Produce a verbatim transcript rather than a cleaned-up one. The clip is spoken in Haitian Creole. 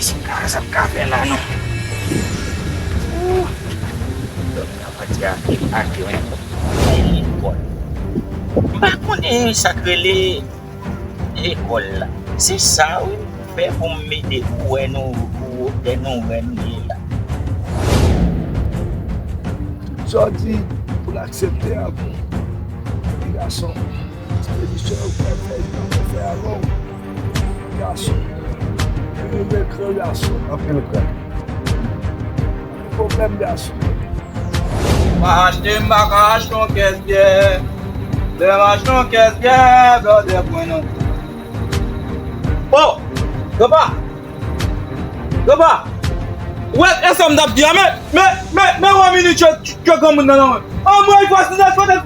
Isi ka sa ka fè la non. Ooh. Dòmi nan pati a, e ake yon lekòl. M pa konnen sa k rele lekòl la. Se sa wi m fè pou m mete ou wè nou, ou wè nou wè nou ye la. Sa w di pou l aksepte a bon. Gason, ekspedisyon yo fè fè jan yo fè avè w. Gason, yo rele gran gason. Anpil gran. Pwoblèm gason. Pa achte, m pa ka achte yon kès byè. Lè m achte yon kès byè, blòdè pran nan. Oh! Granpa! Granpa! Ou wè e sa m t ap di a, men, men, men, men, wan minit, tchè, tchè, granmoun nan, nan, men. Anmwey, vwazinaj, kote